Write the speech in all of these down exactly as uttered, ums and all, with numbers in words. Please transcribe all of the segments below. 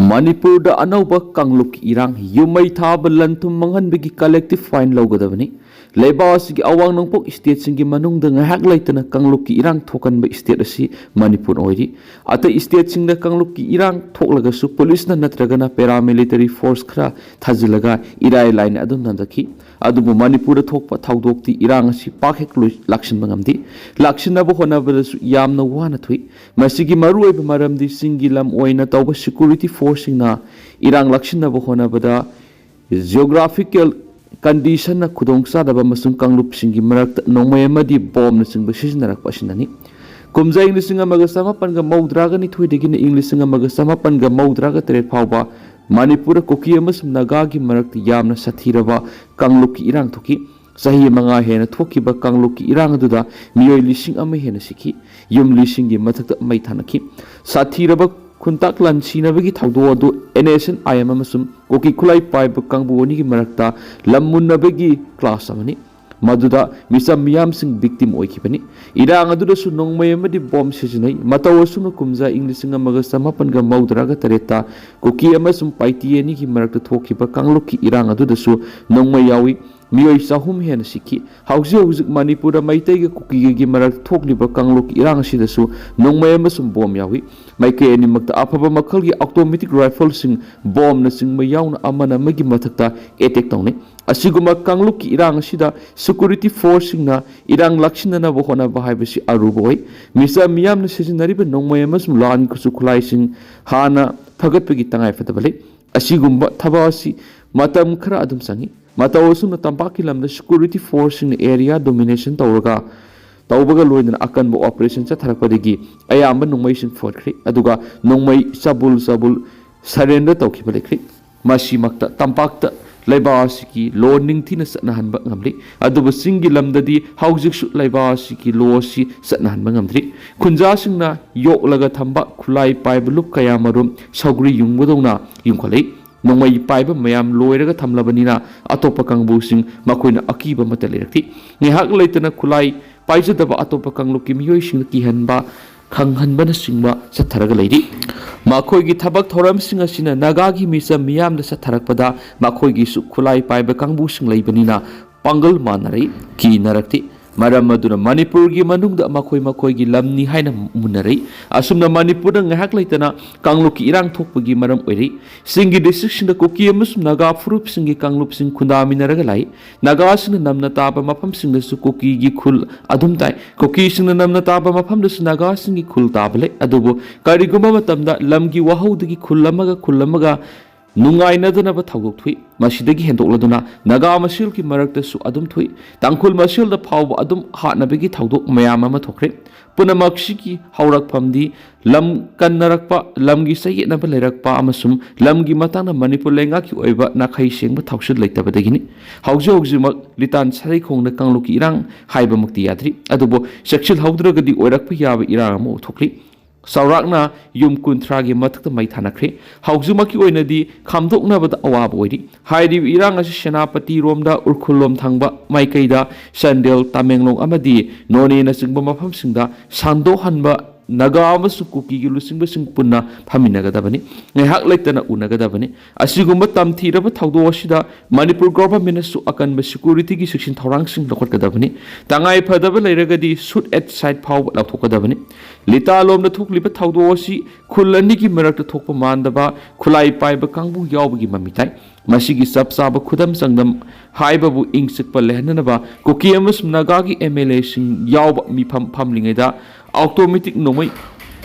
ꯃꯅꯤꯄꯨꯔꯗ ꯑꯅꯧꯕ ꯀꯥꯡꯂꯨꯞꯀꯤ ꯏꯔꯥꯡ, ꯌꯨꯝ ꯃꯩ ꯊꯥꯕ, ꯂꯟ ꯊꯨꯝ ꯃꯥꯡꯍꯟꯕꯒꯤ collective fine ꯂꯧꯒꯗꯕꯅꯤ꯫ ꯂꯩꯕꯥꯛ ꯑꯁꯤꯒꯤ ꯑꯋꯥꯡ ꯅꯣꯡꯄꯣꯛ stateꯁꯤꯡꯒꯤ ꯃꯅꯨꯡꯗ ꯉꯥꯏꯍꯥꯛ ꯂꯩꯇꯅ ꯀꯥꯡꯂꯨꯞꯀꯤ ꯏꯔꯥꯡ ꯊꯣꯛꯍꯟꯕ state ꯑꯁꯤ ꯃꯅꯤꯄꯨꯔ ꯑꯣꯏꯔꯤ꯫ ꯑꯇꯩ stateꯁꯤꯡꯗ ꯀꯥꯡꯂꯨꯞꯀꯤ ꯏꯔꯥꯡ ꯊꯣꯛꯂꯒꯁꯨ policeꯅ ꯅꯠꯇ꯭ꯔꯒꯅ paramilitary force ꯈꯔ ꯊꯥꯖꯤꯜꯂꯒ ꯏꯔꯥꯏ ꯂꯥꯏꯅ ꯑꯗꯨꯝ ꯅꯟꯊꯈꯤ꯫ ꯑꯗꯨꯕꯨ ꯃꯅꯤꯄꯨꯔꯗ ꯊꯣꯛꯄ ꯊꯧꯗꯣꯛꯇꯤ ꯏꯔꯥꯡ ꯑꯁꯤ ꯄꯥꯛ ꯍꯦꯛ ꯂꯣꯏ-, ꯂꯥꯛꯁꯤꯟꯕ ꯉꯝꯗꯦ꯫ ꯂꯥꯛꯁꯤꯟꯅꯕ ꯍꯣꯠꯅꯕꯗꯁꯨ ꯌꯥꯝꯅ ꯋꯥꯅ ꯊꯣꯛꯏ꯫ ꯃꯁꯤꯒꯤ ꯃꯔꯨꯑꯣꯏꯕ ꯃꯔꯝꯗꯤ ꯆꯤꯡꯒꯤ ꯂꯝ ꯑꯣꯏꯅ ꯇꯧꯕ security forceꯁꯤꯡꯅ ꯏꯔꯥꯡ ꯂꯥꯛꯁꯤꯟꯅꯕ ꯍꯣꯠꯅꯕꯗ geographical conditionꯅ ꯈꯨꯗꯣꯡꯆꯥꯗꯕ ꯑꯃꯁꯨꯡ ꯀꯥꯡꯂꯨꯞꯁꯤꯡꯒꯤ ꯃꯔꯛꯇ ꯅꯣꯡꯃꯩ ꯑꯃꯗꯤ ꯕꯣꯝꯅꯆꯤꯡꯕ ꯁꯤꯖꯤꯟꯅꯔꯛꯄ ꯑꯁꯤꯅꯅꯤ꯫ ꯀꯨꯝꯖꯥ ꯏꯪ ꯂꯤꯁꯤꯡ ꯑꯃꯒ ꯆꯃꯥꯄꯟꯒ ꯃꯧꯗ꯭ꯔꯥꯒ ꯅꯤꯊꯣꯏꯗꯒꯤꯅ ꯏꯪ ꯂꯤꯁꯤꯡ ꯑꯃꯒ ꯆꯃꯥꯄꯟꯒ ꯃꯧꯗ꯭ꯔꯥꯒ ꯇꯔꯦꯠ ꯐꯥꯎꯕ ꯃꯅꯤꯄꯨꯔꯗ ꯀꯨꯀꯤ ꯑꯃꯁꯨꯡ ꯅꯥꯒꯥꯒꯤ ꯃꯔꯛꯇ ꯌꯥꯝꯅ ꯁꯥꯊꯤꯔꯕ ꯀꯥꯡꯂꯨꯞꯀꯤ ꯏꯔꯥꯡ ꯊꯣꯛꯈꯤ꯫ ꯆꯍꯤ ꯃꯉꯥ ꯍꯦꯟꯅ ꯊꯣꯛꯈꯤꯕ ꯀꯥꯡꯂꯨꯞꯀꯤ ꯏꯔꯥꯡ ꯑꯗꯨꯗ ꯃꯤꯑꯣꯏ ꯂꯤꯁꯤꯡ ꯑꯃ ꯍꯦꯟꯅ ꯁꯤꯈꯤ꯫ ꯌꯨꯝ ꯂꯤꯁꯤꯡꯒꯤ ꯃꯊꯛꯇ ꯃꯩ ꯊꯥꯅꯈꯤ꯫ ꯁꯥꯊꯤꯔꯕ ꯈꯨꯟꯇꯥꯛ ꯂꯥꯟ ꯁꯤꯅꯕꯒꯤ ꯊꯧꯗꯣꯛ ꯑꯗꯨ NSCN-IM ꯑꯃꯁꯨꯡ ꯀꯨꯀꯤ ꯈꯨꯠꯂꯥꯏ ꯄꯥꯏꯕ ꯀꯥꯡꯕꯨ ꯑꯅꯤꯒꯤ ꯃꯔꯛꯇ ꯂꯝ ꯃꯨꯟꯅꯕꯒꯤ clash ꯑꯃꯅꯤ꯫ ꯃꯗꯨꯗ ꯃꯤꯆꯝ ꯃꯤꯌꯥꯝꯁꯤꯡ victim ꯑꯣꯏꯈꯤꯕꯅꯤ꯫ ꯏꯔꯥꯡ ꯑꯗꯨꯗꯁꯨ ꯅꯣꯡꯃꯩ ꯑꯃꯗꯤ ꯕꯣꯝ ꯁꯤꯖꯤꯟꯅꯩ꯫ ꯃꯇꯧ ꯑꯁꯨꯝꯅ ꯀꯨꯝꯖꯥ ꯏꯪ ꯂꯤꯁꯤꯡ ꯑꯃꯒ ꯆꯃꯥꯄꯟꯒ ꯃꯧꯗ꯭ꯔꯥꯒ ꯇꯔꯦꯠꯇ ꯀꯨꯀꯤ ꯑꯃꯁꯨꯡ ꯄꯥꯏꯇꯤ ꯑꯅꯤꯒꯤ ꯃꯔꯛꯇ ꯊꯣꯛꯈꯤꯕ ꯀꯥꯡꯂꯨꯞꯀꯤ ꯏꯔꯥꯡ ꯑꯗꯨꯗꯁꯨ ꯅꯣꯡꯃꯩ ꯌꯥꯎꯏ꯫ ꯃꯤꯑꯣꯏ ꯆꯍꯨꯝ ꯍꯦꯟꯅ ꯁꯤꯈꯤ꯫ ꯍꯧꯖꯤꯛ ꯍꯧꯖꯤꯛ ꯃꯅꯤꯄꯨꯔꯗ ꯃꯩꯇꯩꯒ ꯀꯨꯀꯤꯒꯒꯤ ꯃꯔꯛꯇ ꯊꯣꯛꯂꯤꯕ ꯀꯥꯡꯂꯨꯞꯀꯤ ꯏꯔꯥꯡ ꯑꯁꯤꯗꯁꯨ ꯅꯣꯡꯃꯩ ꯑꯃꯁꯨꯡ ꯕꯣꯝ ꯌꯥꯎꯏ꯫ ꯃꯥꯏꯀꯩ ꯑꯅꯤꯃꯛꯇ ꯑꯐꯕ ꯃꯈꯜꯒꯤ automatic rifleꯁꯤꯡ, ꯕꯣꯝꯅꯆꯤꯡꯕ ꯌꯥꯎꯅ ꯑꯃꯅ ꯑꯃꯒꯤ ꯃꯊꯛꯇ attack ꯇꯧꯅꯩ꯫ ꯑꯁꯤꯒꯨꯝꯕ ꯀꯥꯡꯂꯨꯞꯀꯤ ꯏꯔꯥꯡ ꯑꯁꯤꯗ security forceꯁꯤꯡꯅ ꯏꯔꯥꯡ ꯂꯥꯛꯁꯤꯟꯅꯅꯕ ꯍꯣꯠꯅꯕ ꯍꯥꯏꯕꯁꯤ ꯑꯔꯨꯕ ꯑꯣꯏ꯫ ꯃꯤꯆꯝ ꯃꯤꯌꯥꯝꯅ ꯁꯤꯖꯤꯟꯅꯔꯤꯕ ꯅꯣꯡꯃꯩ ꯑꯃꯁꯨꯡ ꯂꯥꯟ ꯈꯨꯠꯁꯨ ꯈꯨꯠꯂꯥꯏꯁꯤꯡ ꯍꯥꯟꯅ ꯐꯒꯠꯄꯒꯤ ꯇꯉꯥꯏꯐꯗꯕ ꯂꯩ꯫ ꯑꯁꯤꯒꯨꯝꯕ ꯊꯕꯛ ꯑꯁꯤ ꯃꯇꯝ ꯈꯔ ꯑꯗꯨꯝ ꯆꯪꯏ꯫ ꯃꯇꯧ ꯑꯁꯨꯝꯅ ꯇꯝꯄꯥꯛꯀꯤ ꯂꯝꯗ security forceꯁꯤꯡꯅ area domination ꯇꯧꯔꯒ, ꯇꯧꯕꯒ ꯂꯣꯏꯅꯅ ꯑꯀꯟꯕ operation ꯆꯠꯊꯔꯛꯄꯗꯒꯤ ꯑꯌꯥꯝꯕ ꯅꯣꯡꯃꯩꯁꯤꯡ ꯐꯣꯠꯈ꯭ꯔꯦ, ꯑꯗꯨꯒ ꯅꯣꯡꯃꯩ ꯆꯕꯨꯜ ꯆꯕꯨꯜ surrender ꯇꯧꯈꯤꯕ ꯂꯩꯈ꯭ꯔꯦ꯫ ꯃꯁꯤꯃꯛꯇ ꯇꯝꯄꯥꯛꯇ ꯂꯩꯕꯥꯛ ꯑꯁꯤꯒꯤ law ꯅꯤꯡꯊꯤꯅ ꯆꯠꯅꯍꯟꯕ ꯉꯝꯂꯤ, ꯑꯗꯨꯕꯨ ꯆꯤꯡꯒꯤ ꯂꯝꯗꯗꯤ ꯍꯧꯖꯤꯛꯁꯨ ꯂꯩꯕꯥꯛ ꯑꯁꯤꯒꯤ law ꯑꯁꯤ ꯆꯠꯅꯍꯟꯕ ꯉꯝꯗ꯭ꯔꯤ꯫ ꯈꯨꯟꯖꯥꯁꯤꯡꯅ ꯌꯣꯛꯂꯒ ꯊꯝꯕ ꯈꯨꯠꯂꯥꯏ ꯄꯥꯏꯕ ꯂꯨꯞ ꯀꯌꯥꯃꯔꯨꯝ ꯁꯧꯒ꯭ꯔꯤ ꯌꯨꯡꯕꯗꯧꯅ ꯌꯨꯡꯈꯠꯂꯛꯏ꯫ ꯅꯣꯡꯃꯩ ꯄꯥꯏꯕ ꯃꯌꯥꯝ ꯂꯣꯏꯔꯒ ꯊꯝꯂꯕꯅꯤꯅ ꯑꯇꯣꯞꯄ ꯀꯥꯡꯕꯨꯁꯤꯡ ꯃꯈꯣꯏꯅ ꯑꯀꯤꯕ ꯑꯃꯠꯇ ꯂꯩꯔꯛꯇꯦ꯫ ꯉꯥꯏꯍꯥꯛ ꯂꯩꯇꯅ ꯈꯨꯠꯂꯥꯏ ꯄꯥꯏꯖꯗꯕ ꯑꯇꯣꯞꯄ ꯀꯥꯡꯂꯨꯞꯀꯤ ꯃꯤꯑꯣꯏꯁꯤꯡꯗ ꯀꯤꯍꯟꯕ ꯈꯪꯍꯟꯕꯅꯆꯤꯡꯕ ꯆꯠꯊꯔꯒ ꯂꯩꯔꯤ꯫ ꯃꯈꯣꯏꯒꯤ ꯊꯕꯛ ꯊꯧꯔꯝꯁꯤꯡ ꯑꯁꯤꯅ ꯅꯥꯒꯥꯒꯤ ꯃꯤꯆꯝ ꯃꯤꯌꯥꯝꯗ ꯆꯠꯊꯔꯛꯄꯗ ꯃꯈꯣꯏꯒꯤꯁꯨ ꯈꯨꯠꯂꯥꯏ ꯄꯥꯏꯕ ꯀꯥꯡꯕꯨꯁꯤꯡ ꯂꯩꯕꯅꯤꯅ ꯄꯥꯡꯒꯜ ꯃꯥꯟꯅꯔꯛꯏ, ꯀꯤꯅꯔꯛꯇꯦ꯫ ꯃꯔꯝ ꯑꯗꯨꯅ ꯃꯅꯤꯄꯨꯔꯒꯤ ꯃꯅꯨꯡꯗ ꯃꯈꯣꯏ ꯃꯈꯣꯏꯒꯤ ꯂꯝꯅꯤ ꯍꯥꯏꯅ ꯃꯨꯟꯅꯔꯛꯏ꯫ ꯑꯁꯨꯝꯅ ꯃꯅꯤꯄꯨꯔꯗ ꯉꯥꯏꯍꯥꯛ ꯂꯩꯇꯅ ꯀꯥꯡꯂꯨꯞꯀꯤ ꯏꯔꯥꯡ ꯊꯣꯛꯄꯒꯤ ꯃꯔꯝ ꯑꯣꯏꯔꯛꯏ꯫ ꯆꯤꯡꯒꯤ ꯗꯤꯁꯇ꯭ꯔꯤꯛꯁꯤꯡꯗ ꯀꯨꯀꯤ ꯑꯃꯁꯨꯡ ꯅꯥꯒꯥ ꯐꯨꯔꯨꯞꯁꯤꯡꯒꯤ ꯀꯥꯡꯂꯨꯞꯁꯤꯡ ꯈꯨꯟꯗꯥꯃꯤꯟꯅꯔꯒ ꯂꯥꯛꯏ꯫ ꯅꯥꯒꯥꯁꯤꯡꯅ ꯅꯝꯅ ꯇꯥꯕ ꯃꯐꯝꯁꯤꯡꯗꯁꯨ ꯀꯨꯀꯤꯒꯤ ꯈꯨꯜ ꯑꯗꯨꯝ ꯇꯥꯏ꯫ ꯀꯨꯀꯤꯁꯤꯡꯅ ꯅꯝꯅ ꯇꯥꯕ ꯃꯐꯝꯗꯁꯨ ꯅꯥꯒꯥꯁꯤꯡꯒꯤ ꯈꯨꯜ ꯇꯥꯕ ꯂꯩ꯫ ꯑꯗꯨꯕꯨ ꯀꯔꯤꯒꯨꯝꯕ ꯃꯇꯝꯗ ꯂꯝꯒꯤ ꯋꯥꯍꯧꯗꯒꯤ ꯈꯨꯜ ꯑꯃꯒ ꯈꯨꯜ ꯑꯃꯒ ꯅꯨꯡꯉꯥꯏꯅꯗꯅꯕ ꯊꯧꯗꯣꯛ ꯊꯣꯛꯏ꯫ ꯃꯁꯤꯗꯒꯤ ꯍꯦꯟꯗꯣꯛꯂꯗꯨꯅ ꯅꯥꯒꯥ ꯃꯁꯦꯜꯒꯤ ꯃꯔꯛꯇꯁꯨ ꯑꯗꯨꯝ ꯊꯣꯛꯏ꯫ ꯇꯥꯡꯈꯨꯜ ꯃꯁꯦꯜꯗ ꯐꯥꯎꯕ ꯑꯗꯨꯝ ꯍꯥꯠꯅꯕꯒꯤ ꯊꯧꯗꯣꯛ ꯃꯌꯥꯝ ꯑꯃ ꯊꯣꯛꯈ꯭ꯔꯦ꯫ ꯄꯨꯝꯅꯃꯛꯁꯤꯒꯤ ꯍꯧꯔꯛꯐꯝꯗꯤ ꯂꯝ ꯀꯟꯅꯔꯛꯄ, ꯂꯝꯒꯤ ꯆꯌꯦꯠꯅꯕ ꯂꯩꯔꯛꯄ ꯑꯃꯁꯨꯡ ꯂꯝꯒꯤ ꯃꯇꯥꯡꯗ ꯃꯅꯤꯄꯨꯔ ꯂꯩꯉꯥꯛꯀꯤ ꯑꯣꯏꯕ ꯅꯥꯈꯩ ꯁꯦꯡꯕ ꯊꯧꯁꯤꯜ ꯂꯩꯇꯕꯗꯒꯤꯅꯤ꯫ ꯍꯧꯖꯤꯛ ꯍꯧꯖꯤꯛꯃꯛ ꯂꯤꯇꯥꯟ ꯁꯥꯔꯩꯈꯣꯡꯗ ꯀꯥꯡꯂꯨꯞꯀꯤ ꯏꯔꯥꯡ ꯍꯥꯏꯕꯃꯛꯇꯤ ꯌꯥꯗ꯭ꯔꯤ, ꯑꯗꯨꯕꯨ ꯆꯦꯛꯁꯤꯜꯍꯧꯗ꯭ꯔꯒꯗꯤ ꯑꯣꯏꯔꯛꯄ ꯌꯥꯕ ꯏꯔꯥꯡ ꯑꯃ ꯊꯣꯛꯂꯤ꯫ ꯆꯥꯎꯔꯥꯛꯅ ꯌꯨꯝ ꯀꯨꯟꯊ꯭ꯔꯥꯒꯤ ꯃꯊꯛꯇ ꯃꯩ ꯊꯥꯅꯈ꯭ꯔꯦ꯫ ꯍꯧꯖꯤꯛꯃꯛꯀꯤ ꯑꯣꯏꯅꯗꯤ ꯈꯥꯝꯗꯣꯛꯅꯕꯗ ꯑꯋꯥꯕ ꯑꯣꯏꯔꯤ꯫ ꯍꯥꯏꯔꯤꯕ ꯏꯔꯥꯡ ꯑꯁꯤ ꯁꯦꯅꯥꯄꯇꯤꯔꯣꯝꯗ, ꯎꯈ꯭ꯔꯨꯜꯂꯣꯝ ꯊꯪꯕ ꯃꯥꯏꯀꯩꯗ ꯆꯥꯟꯗꯦꯜ, ꯇꯃꯦꯡꯂꯣꯡ ꯑꯃꯗꯤ ꯅꯣꯅꯦꯅꯆꯤꯡꯕ ꯃꯐꯝꯁꯤꯡꯗ ꯁꯟꯗꯣꯛꯍꯟꯕ, ꯅꯥꯒꯥ ꯑꯃꯁꯨꯡ ꯀꯨꯀꯤꯒꯤ ꯂꯨꯆꯤꯡꯕꯁꯤꯡ ꯄꯨꯟꯅ ꯐꯝꯃꯤꯟꯅꯒꯗꯕꯅꯤ, ꯉꯥꯏꯍꯥꯛ ꯂꯩꯇꯅ ꯎꯅꯒꯗꯕꯅꯤ꯫ ꯑꯁꯤꯒꯨꯝꯕ ꯇꯝꯊꯤꯔꯕ ꯊꯧꯗꯣꯛ ꯑꯁꯤꯗ ꯃꯅꯤꯄꯨꯔ ꯒꯣꯚꯔꯟꯃꯦꯟꯠꯅꯁꯨ ꯑꯀꯟꯕ ꯁꯦꯀ꯭ꯌꯨꯔꯤꯇꯤꯒꯤ ꯆꯦꯛꯁꯤꯟ ꯊꯧꯔꯥꯡꯁꯤꯡ ꯂꯧꯈꯠꯀꯗꯕꯅꯤ꯫ ꯇꯉꯥꯏ ꯐꯗꯕ ꯂꯩꯔꯒꯗꯤ ꯁꯨꯠ ꯑꯦꯠ ꯁꯥꯏꯠ ꯐꯥꯎꯕ ꯂꯥꯎꯊꯣꯛꯀꯗꯕꯅꯤ꯫ ꯂꯤꯇꯥꯂꯣꯝꯗ ꯊꯣꯛꯂꯤꯕ ꯊꯧꯗꯣꯛ ꯑꯁꯤ ꯈꯨꯜ ꯑꯅꯤꯒꯤ ꯃꯔꯛꯇ ꯊꯣꯛꯄ ꯃꯥꯟꯗꯕ ꯈꯨꯠꯂꯥꯏ ꯄꯥꯏꯕ ꯀꯥꯡꯕꯨ ꯌꯥꯎꯕꯒꯤ ꯃꯃꯤ ꯇꯥꯏ꯫ ꯃꯁꯤꯒꯤ ꯆꯞ ꯆꯥꯕ ꯈꯨꯗꯝ ꯆꯥꯡꯗꯝ ꯍꯥꯏꯕꯕꯨ ꯏꯪ ꯆꯤꯛꯄ ꯂꯩꯍꯟꯅꯅꯕ ꯀꯨꯀꯤ ꯑꯃꯁꯨꯡ ꯅꯥꯒꯥꯒꯤ ꯑꯦꯝ ꯑꯦꯜ ꯑꯦꯁꯤꯡ ꯌꯥꯎꯕ ꯃꯤꯐꯝ ꯐꯝꯂꯤꯉꯩꯗ ꯑꯣꯇꯣꯃꯦꯇꯤꯛ ꯅꯣꯡꯃꯩ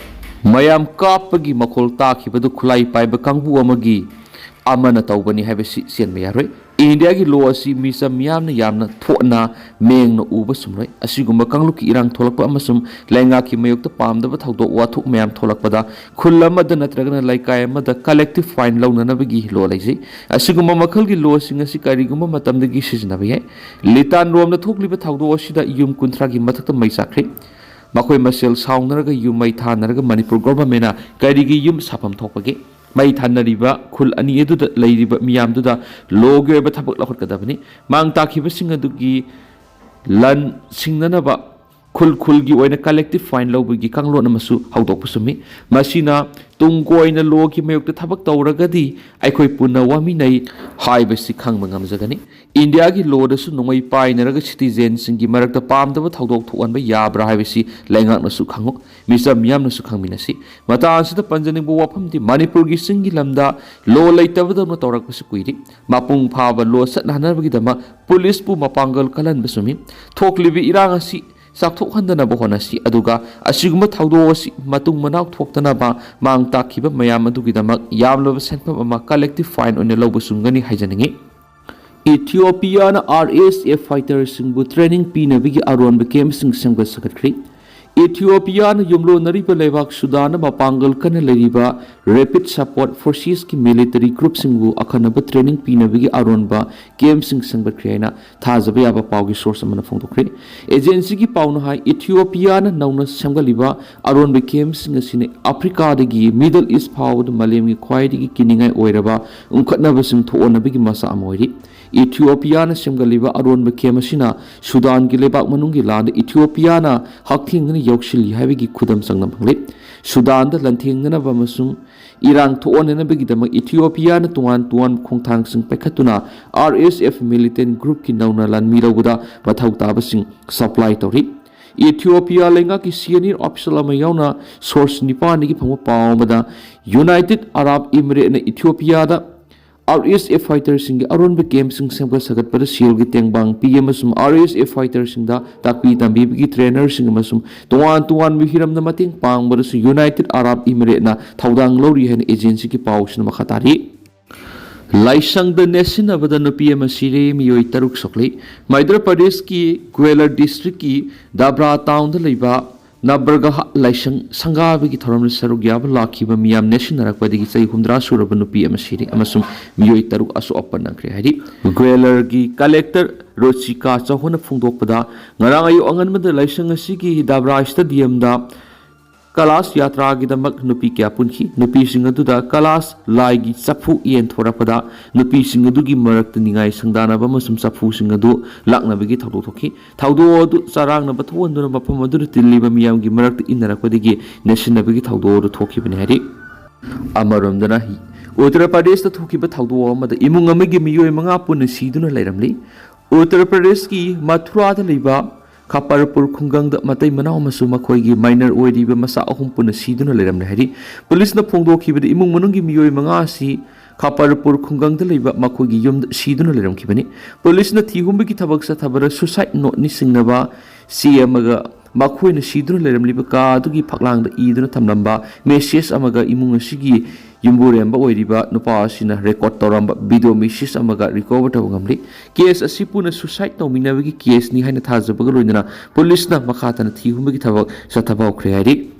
ꯃꯌꯥꯝ ꯀꯥꯞꯄꯒꯤ ꯃꯈꯣꯜ ꯇꯥꯈꯤꯕꯗꯨ ꯈꯨꯠꯂꯥꯏ ꯄꯥꯏꯕ ꯀꯥꯡꯕꯨ ꯑꯃꯒꯤ ꯑꯃꯅ ꯇꯧꯕꯅꯤ ꯍꯥꯏꯕꯁꯤ ꯆꯦꯟꯕ ꯌꯥꯔꯣꯏ꯫ ꯏꯟꯗꯤꯌꯥꯒꯤ ꯂꯣ ꯑꯁꯤ ꯃꯤꯆꯝ ꯃꯤꯌꯥꯝꯅ ꯌꯥꯝꯅ ꯊꯣꯠꯅ ꯃꯤꯠꯌꯦꯡꯅ ꯎꯕ ꯆꯨꯝꯂꯣꯏ꯫ ꯑꯁꯤꯒꯨꯝꯕ ꯀꯥꯡꯂꯨꯞꯀꯤ ꯏꯔꯥꯡ ꯊꯣꯛꯂꯛꯄ ꯑꯃꯁꯨꯡ ꯂꯩꯉꯥꯛꯀꯤ ꯃꯥꯌꯣꯛꯇ ꯄꯥꯝꯗꯕ ꯊꯧꯗꯣꯛ ꯋꯥꯊꯣꯛ ꯃꯌꯥꯝ ꯊꯣꯛꯂꯛꯄꯗ ꯈꯨꯜ ꯑꯃꯗ ꯅꯠꯇ꯭ꯔꯒꯅ ꯂꯩꯀꯥꯏ ꯑꯃꯗ ꯀꯂꯦꯛꯇꯤꯚ ꯐꯥꯏꯟ ꯂꯧꯅꯅꯕꯒꯤ ꯂꯣ ꯂꯩꯖꯩ꯫ ꯑꯁꯤꯒꯨꯝꯕ ꯃꯈꯜꯒꯤ ꯂꯣꯁꯤꯡ ꯑꯁꯤ ꯀꯔꯤꯒꯨꯝꯕ ꯃꯇꯝꯗꯒꯤ ꯁꯤꯖꯤꯟꯅꯕ ꯌꯥꯏ꯫ ꯂꯤꯇꯥꯟꯔꯣꯝꯗ ꯊꯣꯛꯂꯤꯕ ꯊꯧꯗꯣꯛ ꯑꯁꯤꯗ ꯌꯨꯝ ꯀꯨꯟꯊ꯭ꯔꯥꯒꯤ ꯃꯊꯛꯇ ꯃꯩ ꯆꯥꯛꯈ꯭ꯔꯦ꯫ ꯃꯈꯣꯏ ꯃꯁꯦꯜ ꯁꯥꯎꯅꯔꯒ ꯌꯨꯝ ꯃꯩ ꯊꯥꯅꯔꯒ ꯃꯅꯤꯄꯨꯔ ꯒꯣꯚꯔꯟꯃꯦꯟꯠꯅ ꯀꯔꯤꯒꯤ ꯌꯨꯝ ꯁꯥꯐꯝ ꯊꯣꯛꯄꯒꯦ? ꯃꯩ ꯊꯥꯅꯔꯤꯕ ꯈꯨꯜ ꯑꯅꯤ ꯑꯗꯨꯗ ꯂꯩꯔꯤꯕ ꯃꯤꯌꯥꯝꯗꯨꯗ ꯂꯣꯒꯤ ꯑꯣꯏꯕ ꯊꯕꯛ ꯂꯧꯈꯠꯀꯗꯕꯅꯤ꯫ ꯃꯥꯡ ꯇꯥꯛꯈꯤꯕꯁꯤꯡ ꯑꯗꯨꯒꯤ ꯂꯟ ꯁꯤꯡꯅꯅꯕ ꯈꯨꯜ ꯈꯨꯜꯒꯤ ꯑꯣꯏꯅ collective fine ꯂꯧꯕꯒꯤ ꯀꯥꯡꯂꯣꯟ ꯑꯃꯁꯨ ꯍꯧꯗꯣꯛꯄ ꯆꯨꯝꯃꯤ꯫ ꯃꯁꯤꯅ ꯇꯨꯡ ꯀꯣꯏꯅ ꯂꯣꯒꯤ ꯃꯥꯌꯣꯛꯇ ꯊꯕꯛ ꯇꯧꯔꯒꯗꯤ ꯑꯩꯈꯣꯏ ꯄꯨꯟꯅ ꯋꯥꯃꯤꯟꯅꯩ ꯍꯥꯏꯕꯁꯤ ꯈꯪꯕ ꯉꯝꯖꯒꯅꯤ꯫ ꯏꯟꯗꯤꯌꯥꯒꯤ ꯂꯣꯗꯁꯨ ꯅꯣꯡꯃꯩ ꯄꯥꯏꯅꯔꯒ ꯁꯤꯇꯤꯖꯦꯟꯁꯤꯡꯒꯤ ꯃꯔꯛꯇ ꯄꯥꯝꯗꯕ ꯊꯧꯗꯣꯛ ꯊꯣꯛꯍꯟꯕ ꯌꯥꯕ꯭ꯔꯥ ꯍꯥꯏꯕꯁꯤ ꯂꯩꯉꯥꯛꯅꯁꯨ ꯈꯪꯉꯨ, ꯃꯤꯆꯝ ꯃꯤꯌꯥꯝꯅꯁꯨ ꯈꯪꯃꯤꯟꯅꯁꯤ꯫ ꯃꯇꯥꯡ ꯑꯁꯤꯗ ꯄꯟꯖꯅꯤꯡꯕ ꯋꯥꯐꯝꯗꯤ ꯃꯅꯤꯄꯨꯔꯒꯤ ꯆꯤꯡꯒꯤ ꯂꯝꯗ ꯂꯣ ꯂꯩꯇꯕꯗꯧꯅ ꯇꯧꯔꯛꯄꯁꯤ ꯀꯨꯏꯔꯦ꯫ ꯃꯄꯨꯡ ꯐꯥꯕ ꯂꯣ ꯆꯠꯅꯍꯟꯅꯕꯒꯤꯗꯃꯛ ꯄꯨꯂꯤꯁꯄꯨ ꯃꯄꯥꯡꯒꯜ ꯀꯜꯍꯟꯕ ꯆꯨꯝꯃꯤ꯫ ꯊꯣꯛꯂꯤꯕ ꯏꯔꯥꯡ ꯑꯁꯤ ꯆꯥꯎꯊꯣꯛꯍꯟꯗꯅꯕ ꯍꯣꯠꯅꯁꯤ, ꯑꯗꯨꯒ ꯑꯁꯤꯒꯨꯝꯕ ꯊꯧꯗꯣꯛ ꯑꯁꯤ ꯃꯇꯨꯡ ꯃꯅꯥꯎ ꯊꯣꯛꯇꯅꯕ ꯃꯥꯡ ꯇꯥꯛꯈꯤꯕ ꯃꯌꯥꯝ ꯑꯗꯨꯒꯤꯗꯃꯛ ꯌꯥꯝꯂꯕ ꯁꯦꯟꯐꯝ ꯑꯃ collective fine ꯑꯣꯏꯅ ꯂꯧꯕ ꯆꯨꯝꯒꯅꯤ ꯍꯥꯏꯖꯅꯤꯡꯏ꯫ ꯏꯊꯤꯑꯣꯄꯤꯌꯥꯅ RSF fighterꯁꯤꯡꯕꯨ training ꯄꯤꯅꯕꯒꯤ ꯑꯔꯣꯟꯕ campꯁꯤꯡ ꯁꯦꯝꯒꯠ ꯁꯥꯒꯠꯈ꯭ꯔꯦ꯫ ꯏꯊꯤꯑꯣꯄꯤꯌꯥꯅ ꯌꯨꯝꯂꯣꯟꯅꯔꯤꯕ ꯂꯩꯕꯥꯛ ꯁꯨꯗꯥꯟꯗ ꯃꯄꯥꯡꯒꯜ ꯀꯟꯅ ꯂꯩꯔꯤꯕ Rapid Support Forcesꯀꯤ military groupꯁꯤꯡꯕꯨ ꯑꯈꯟꯅꯕ training ꯄꯤꯅꯕꯒꯤ ꯑꯔꯣꯟꯕ campꯁꯤꯡ ꯁꯦꯝꯒꯠꯈ꯭ꯔꯦ ꯍꯥꯏꯅ ꯊꯥꯖꯕ ꯌꯥꯕ ꯄꯥꯎꯒꯤ source ꯑꯃꯅ ꯐꯣꯡꯗꯣꯛꯈ꯭ꯔꯦ꯫ Agencyꯒꯤ ꯄꯥꯎꯅ ꯍꯥꯏ, ꯏꯊꯤꯑꯣꯄꯤꯌꯥꯅ ꯅꯧꯅ ꯁꯦꯝꯒꯠꯂꯤꯕ ꯑꯔꯣꯟꯕ campꯁꯤꯡ ꯑꯁꯤꯅ ꯑꯐ꯭ꯔꯤꯀꯥꯗꯒꯤ Middle East ꯐꯥꯎꯕꯗ ꯃꯥꯂꯦꯝꯒꯤ ꯈ꯭ꯋꯥꯏꯗꯒꯤ ꯀꯤꯅꯤꯡꯉꯥꯏ ꯑꯣꯏꯔꯕ ꯎꯪꯈꯠꯅꯕꯁꯤꯡ ꯊꯣꯛꯍꯟꯅꯕꯒꯤ ꯃꯆꯥꯛ ꯑꯃ ꯑꯣꯏꯔꯤ꯫ ꯏꯊꯤꯑꯣꯄꯤꯌꯥꯅ ꯁꯦꯝꯒꯠꯂꯤꯕ ꯑꯔꯣꯟꯕ camp ꯑꯁꯤꯅ ꯁꯨꯗꯥꯟꯒꯤ ꯂꯩꯕꯥꯛ ꯃꯅꯨꯡꯒꯤ ꯂꯥꯟꯗ ꯏꯊꯤꯑꯣꯄꯤꯌꯥꯅ ꯍꯛꯊꯦꯡꯅꯅ ꯌꯥꯎꯁꯤꯜꯂꯤ ꯍꯥꯏꯕꯒꯤ ꯈꯨꯗꯝ ꯆꯥꯡꯗꯝ ꯐꯪꯂꯦ꯫ ꯁꯨꯗꯥꯟꯗ ꯂꯥꯟꯊꯦꯡꯅꯅꯕ ꯑꯃꯁꯨꯡ ꯏꯔꯥꯡ ꯊꯣꯛꯍꯟꯅꯅꯕꯒꯤꯗꯃꯛ ꯏꯊꯤꯑꯣꯄꯤꯌꯥꯅ ꯇꯣꯉꯥꯟ ꯇꯣꯉꯥꯟꯕ ꯈꯣꯡꯊꯥꯡꯁꯤꯡ ꯄꯥꯏꯈꯠꯇꯨꯅ RSF militant groupꯀꯤ ꯅꯧꯅ ꯂꯥꯟꯃꯤ ꯂꯧꯕꯗ ꯃꯊꯧ ꯇꯥꯕꯁꯤꯡ supply ꯇꯧꯔꯤ꯫ ꯏꯊꯤꯑꯣꯄꯤꯌꯥ ꯂꯩꯉꯥꯛꯀꯤ senior official ꯑꯃ ꯌꯥꯎꯅ source ꯅꯤꯄꯥꯟꯗꯒꯤ ꯐꯪꯕ ꯄꯥꯎ ꯑꯃꯗ, United Arab Emirateꯅ ꯏꯊꯤꯑꯣꯄꯤꯌꯥꯗ RSF fighterꯁꯤꯡꯒꯤ ꯑꯔꯣꯟꯕ campꯁꯤꯡ ꯁꯦꯝꯒꯠ ꯁꯥꯒꯠꯄꯗ ꯁꯦꯜꯒꯤ ꯇꯦꯡꯕꯥꯡ ꯄꯤ ꯑꯃꯁꯨꯡ RSF fighterꯁꯤꯡꯗ ꯇꯥꯛꯄꯤ ꯇꯝꯕꯤꯕꯒꯤ trainerꯁꯤꯡ ꯑꯃꯁꯨꯡ ꯇꯣꯉꯥꯟ ꯇꯣꯉꯥꯟꯕ ꯍꯤꯔꯝꯗ ꯃꯇꯦꯡ ꯄꯥꯡꯕꯗꯁꯨ United Arab Emirateꯅ ꯊꯧꯗꯥꯡ ꯂꯧꯔꯤ ꯍꯥꯏꯅ agencyꯒꯤ ꯄꯥꯎꯁꯤꯅ ꯃꯈꯥ ꯇꯥꯔꯤ꯫ ꯂꯥꯏꯁꯪꯗ ꯅꯦꯠꯁꯤꯟꯅꯕꯗ ꯅꯨꯄꯤ ꯑꯃ ꯁꯤꯔꯦ, ꯃꯤꯑꯣꯏ ꯇꯔꯨꯛ ꯁꯣꯛꯂꯦ꯫ ꯃꯙ꯭ꯌ ꯄ꯭ꯔꯗꯦꯁꯀꯤ ꯒ꯭ꯋꯦꯂꯔ districtꯀꯤ ꯗꯥꯕ꯭ꯔꯥ townꯗ ꯂꯩꯕ ꯅꯕꯔꯒꯍ ꯂꯥꯏꯁꯪ ꯁꯪꯒꯥꯕꯒꯤ ꯊꯧꯔꯝꯗ ꯁꯔꯨꯛ ꯌꯥꯕ ꯂꯥꯛꯈꯤꯕ ꯃꯤꯌꯥꯝ ꯅꯦꯠꯁꯤꯟꯅꯔꯛꯄꯗꯒꯤ ꯆꯍꯤ ꯍꯨꯝꯗ꯭ꯔꯥ ꯁꯨꯔꯕ ꯅꯨꯄꯤ ꯑꯃ ꯁꯤꯔꯦ ꯑꯃꯁꯨꯡ ꯃꯤꯑꯣꯏ ꯇꯔꯨꯛ ꯑꯁꯣꯛ ꯑꯄꯟ ꯅꯪꯈ꯭ꯔꯦ ꯍꯥꯏꯔꯤ꯫ ꯒ꯭ꯋꯦꯂꯔꯒꯤ collector ꯔꯣꯆꯤꯀꯥ ꯆꯧꯍꯟꯅ ꯐꯣꯡꯗꯣꯛꯄꯗ, ꯉꯔꯥꯡ ꯑꯌꯨꯛ ꯑꯉꯟꯕꯗ ꯂꯥꯏꯁꯪ ꯑꯁꯤꯒꯤ ꯗꯥꯕ꯭ꯔꯥ stadiumꯗ ꯀꯂꯥꯁ ꯌꯥꯇ꯭ꯔꯥꯒꯤꯗꯃꯛ ꯅꯨꯄꯤ ꯀꯌꯥ ꯄꯨꯟꯈꯤ꯫ ꯅꯨꯄꯤꯁꯤꯡ ꯑꯗꯨꯗ ꯀꯂꯥꯁ ꯂꯥꯏꯒꯤ ꯆꯐꯨ ꯌꯦꯟꯊꯣꯔꯛꯄꯗ ꯅꯨꯄꯤꯁꯤꯡ ꯑꯗꯨꯒꯤ ꯃꯔꯛꯇ ꯅꯤꯡꯉꯥꯏ ꯁꯪꯗꯥꯅꯕ ꯑꯃꯁꯨꯡ ꯆꯐꯨꯁꯤꯡ ꯑꯗꯨ ꯂꯥꯛꯅꯕꯒꯤ ꯊꯧꯗꯣꯛ ꯊꯣꯛꯈꯤ꯫ ꯊꯧꯗꯣꯛ ꯑꯗꯨ ꯆꯔꯥꯡꯅꯕ ꯊꯣꯛꯍꯟꯗꯨꯅ ꯃꯐꯝ ꯑꯗꯨꯗ ꯇꯤꯜꯂꯤꯕ ꯃꯤꯌꯥꯝꯒꯤ ꯃꯔꯛꯇ ꯏꯟꯅꯔꯛꯄꯗꯒꯤ ꯅꯦꯠꯁꯤꯟꯅꯕꯒꯤ ꯊꯧꯗꯣꯛ ꯑꯗꯨ ꯊꯣꯛꯈꯤꯕꯅꯤ ꯍꯥꯏꯔꯤ꯫ ꯑꯃꯔꯣꯝꯗꯅ, ꯎꯠꯇꯔ ꯄ꯭ꯔꯗꯦꯁꯇ ꯊꯣꯛꯈꯤꯕ ꯊꯧꯗꯣꯛ ꯑꯃꯗ ꯏꯃꯨꯡ ꯑꯃꯒꯤ ꯃꯤꯑꯣꯏ ꯃꯉꯥ ꯄꯨꯟꯅ ꯁꯤꯗꯨꯅ ꯂꯩꯔꯝꯂꯤ꯫ ꯎꯠꯇꯔ ꯄ꯭ꯔꯗꯦꯁꯀꯤ ꯃꯊꯨꯔꯥꯗ ꯂꯩꯕ ꯈꯥꯄꯔꯄꯨꯔ ꯈꯨꯡꯒꯪꯗ ꯃꯇꯩ ꯃꯅꯥꯎ ꯑꯃꯁꯨꯡ ꯃꯈꯣꯏꯒꯤ ꯃꯥꯏꯅꯔ ꯑꯣꯏꯔꯤꯕ ꯃꯆꯥ ꯑꯍꯨꯝ ꯄꯨꯟꯅ ꯁꯤꯗꯨꯅ ꯂꯩꯔꯝꯂꯦ ꯍꯥꯏꯔꯤ꯫ ꯄꯨꯂꯤꯁꯅ ꯐꯣꯡꯗꯣꯛꯈꯤꯕꯗ ꯏꯃꯨꯡ ꯃꯅꯨꯡꯒꯤ ꯃꯤꯑꯣꯏ ꯃꯉꯥ ꯑꯁꯤ ꯈꯥꯄꯔꯄꯨꯔ ꯈꯨꯡꯒꯪꯗ ꯂꯩꯕ ꯃꯈꯣꯏꯒꯤ ꯌꯨꯝꯗ ꯁꯤꯗꯨꯅ ꯂꯩꯔꯝꯈꯤꯕꯅꯤ꯫ ꯄꯨꯂꯤꯁꯅ ꯊꯤꯍꯨꯝꯕꯒꯤ ꯊꯕꯛ ꯆꯠꯊꯕꯗ ꯁꯨꯁꯥꯏꯠ ꯅꯣꯠ ꯅꯤꯡꯁꯤꯡꯅꯕ ꯆꯦ ꯑꯃꯒ ꯃꯈꯣꯏꯅ ꯁꯤꯗꯨꯅ ꯂꯩꯔꯝꯂꯤꯕ ꯀꯥ ꯑꯗꯨꯒꯤ ꯐꯛꯂꯥꯡꯗ ꯏꯗꯨꯅ ꯊꯝꯂꯝꯕ ꯃꯦꯁꯦꯖ ꯑꯃꯒ ꯏꯃꯨꯡ ꯑꯁꯤꯒꯤ ꯌꯨꯝꯕꯨꯔꯦꯝꯕ ꯑꯣꯏꯔꯤꯕ ꯅꯨꯄꯥ ꯑꯁꯤꯅ ꯔꯦꯀꯣꯔꯗ ꯇꯧꯔꯝꯕ ꯚꯤꯗꯤꯑꯣ ꯃꯦꯁꯦꯖ ꯑꯃꯒ ꯔꯤꯀꯣꯚꯔ ꯇꯧꯕ ꯉꯝꯂꯤ꯫ ꯀꯦꯁ ꯑꯁꯤ ꯄꯨꯟꯅ ꯁꯨꯁꯥꯏꯠ ꯇꯧꯃꯤꯟꯅꯕꯒꯤ ꯀꯦꯁꯅꯤ ꯍꯥꯏꯅ ꯊꯥꯖꯕꯒ ꯂꯣꯏꯅꯅ ꯄꯨꯂꯤꯁꯅ ꯃꯈꯥ ꯇꯥꯅ ꯊꯤꯍꯨꯝꯕꯒꯤ ꯊꯕꯛ ꯆꯠꯊꯕ ꯍꯧꯈ꯭ꯔꯦ ꯍꯥꯏꯔꯤ꯫